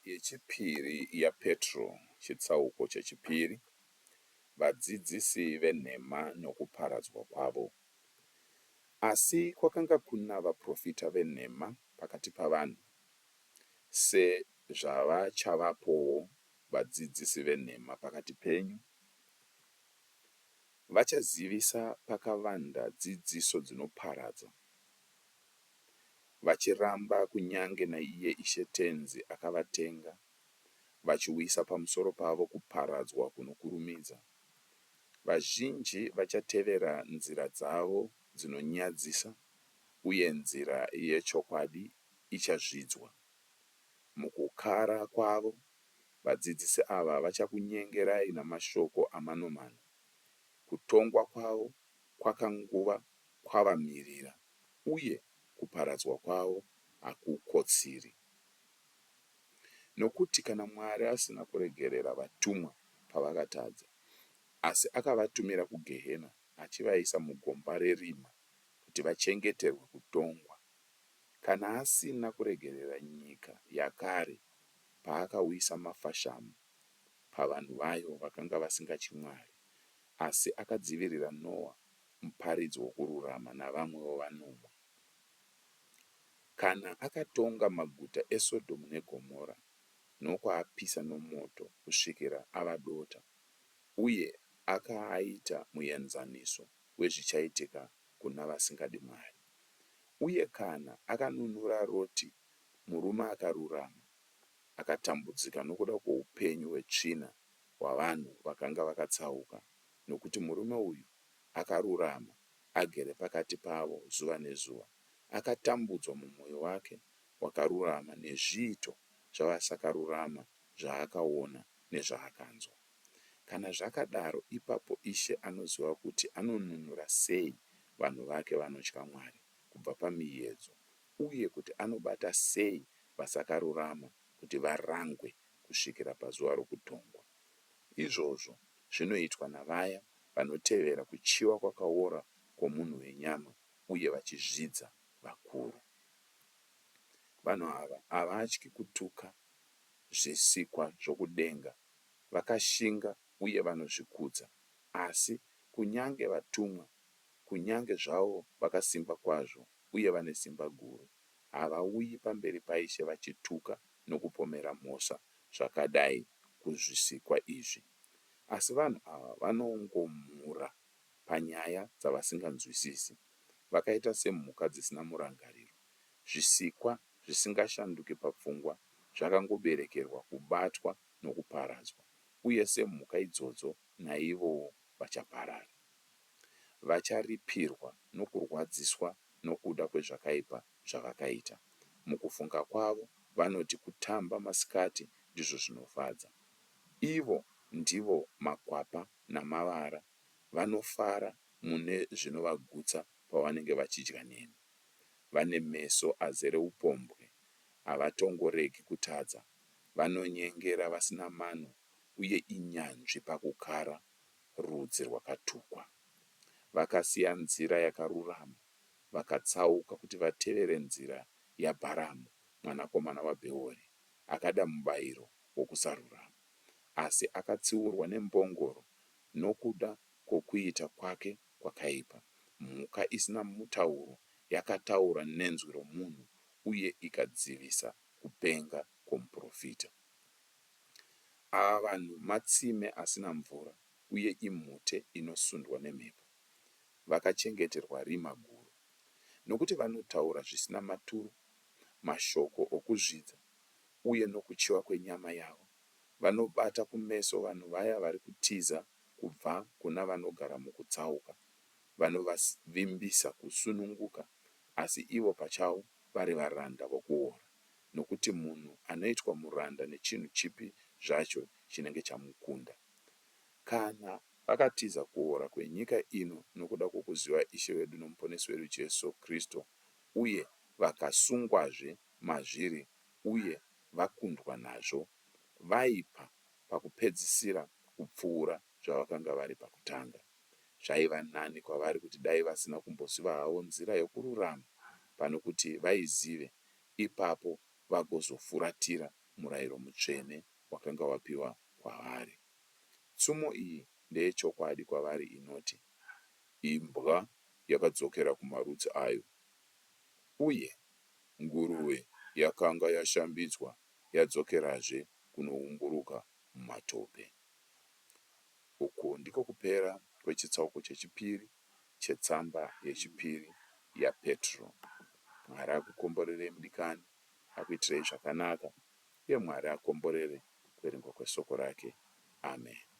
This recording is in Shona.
yechipiri yaPetro chitsauko chechipiri. Vadzidzisi venhema nokuparadzwa kwavo. Asi kwakanga kuna vaprofita venhema pakati pavanhu, sezvavachavapowo vadzidzisi venhema pakati penyu. Vachazivisa pakavanda dzidziso dzinoparadza. Vachiramba kunyange naiye Ishe Tenzi akavatenga, vachiuyisa pamusoro pavo kuparadzwa kunokurumidza. Vazhinji vachatevera nzira dzavo dzinonyadzisa uye nzira yechokwadi ichazvidzwa. Mukukara kwavo, vadzidzisi ava vachakunyengerai namashoko amanomano. Kutongwa kwavo kwakanguva kwavamirira uye kuparadzwa kwavo hakukotsiri. Nokuti kana Mwari asina kuregerera vatumwa pavakatadza, asi akavatumira kugehena achivaisa mugomba rerima kuti vachengeterwe kutongwa, kana asina kuregerera nyika yakare paakauyisa mafashamo pavanhu vayo vakanga vasingatyi Mwari, asi akadzivirira Noa muparidzi wokururama navamwewo vanomwe. Kana akatonga maguta eSodhomu neGomora nokuapisa nomoto kusvikira ava dota, uye akaaita muenzaniso wezvichaitika kuna vasingadi Mwari. Uye kana akanunura Roti murume akarurama, akatambudzika nokuda kwoupenyu hwetsvina hwavanhu vakanga vakatsauka, nokuti murume uyu akarurama, agere pakati pavo zuva nezuva, akatambudzwa mumwoyo wake wakarurama nezviito zvavasakarurama zvaakaona nezvaakanzwa. Kana zvakadaro, ipapo Ishe anoziva kuti anonunura sei vanhu vake vanotya Mwari kubva pamiedzo uye kuti anobata sei vasakarurama kuti varangwe kusvikira pazuva rokutongwa. Izvozvo zvinoitwa navaya vanotevera kuchiva kwakaora kwomunhu wenyama uye vachizvidza vakuru. Vanhu ava havatyi kutuka zvisikwa zvokudenga, vakashinga uye vanozvikudza. Asi kunyange vatumwa, kunyange zvavo vakasimba kwazvo uye vane simba guru, havauyi pamberi paIshe vachituka nokupomera mhosva zvakadai kuzvisikwa izvi. Asi vanhu ava vanongomhura panyaya dzavasinganzwisisi. Vakaita semhuka dzisina murangariro, zvisikwa zvisingashanduki papfungwa zvakangoberekerwa kubatwa nokuparadzwa, uye semhuka idzodzo naivowo vachaparara. Vacharipirwa nokurwadziswa nokuda kwezvakaipa zvavakaita. Mukufunga kwavo vanoti kutamba masikati ndizvo zvinofadza. Ivo ndivo makwapa namavara, vanofara mune zvinovagutsa pavanenge vachidya nemi. Vane meso azere upombwe, havatongoregi kutadza. Vanonyengera vasina mano uye inyanzvi pakukara, rudzi rwakatukwa. Vakasiya nzira yakarurama vakatsauka kuti vatevere nzira yaBharamu mwanakomana waBheori, akada mubayiro wokusarurama. Asi akatsiurwa nembongoro nokuda kwokuita kwake kwakaipa. Mhuka isina mutauro yakataura nenzwi romunhu uye ikadzivisa kupenga kwomuprofita. Ava vanhu matsime asina mvura uye imhute inosundwa nemhepo. Vakachengeterwa rima guru. Nokuti vanotaura zvisina maturo, mashoko okuzvidza uye nokuchiva kwenyama yavo. Vanobata kumeso vanhu vaya vari kutiza kubva kuna vanogara mukutsauka. Vanovavimbisa kusununguka asi ivo pachavo vari varanda vokuora. Nokuti munhu anoitwa muranda nechinhu chipi zvacho chinenge chamukunda. Kana vakatiza kuora kwenyika ino nokuda kwokuziva Ishe wedu noMuponesi wedu Jesu Kristu uye vakasungwazve mazviri uye vakundwa nazvo, vaipa pakupedzisira kupfuura zvavakanga vari pakutanga. Zvaiva nani kwavari kuti dai vasina kumboziva havo nzira yokururama pane kuti vaizive ipapo vagozofuratira murayiro mutsvene wakanga wapiwa kwavari. Tsumo iyi ndeyechokwadi kwavari inoti, Imbwa yakadzokera kumarutsi ayo, uye nguruve yakanga yashambidzwa yadzokerazve kunoumburuka mumatope. Uku ndiko kupera kwechitsauko chechipiri chetsamba yechipiri yaPetro. Mwari akukomborerei mudikani, akuitirei zvakanaka, uye Mwari akomborere kuverengwa kwesoko rake. Amen.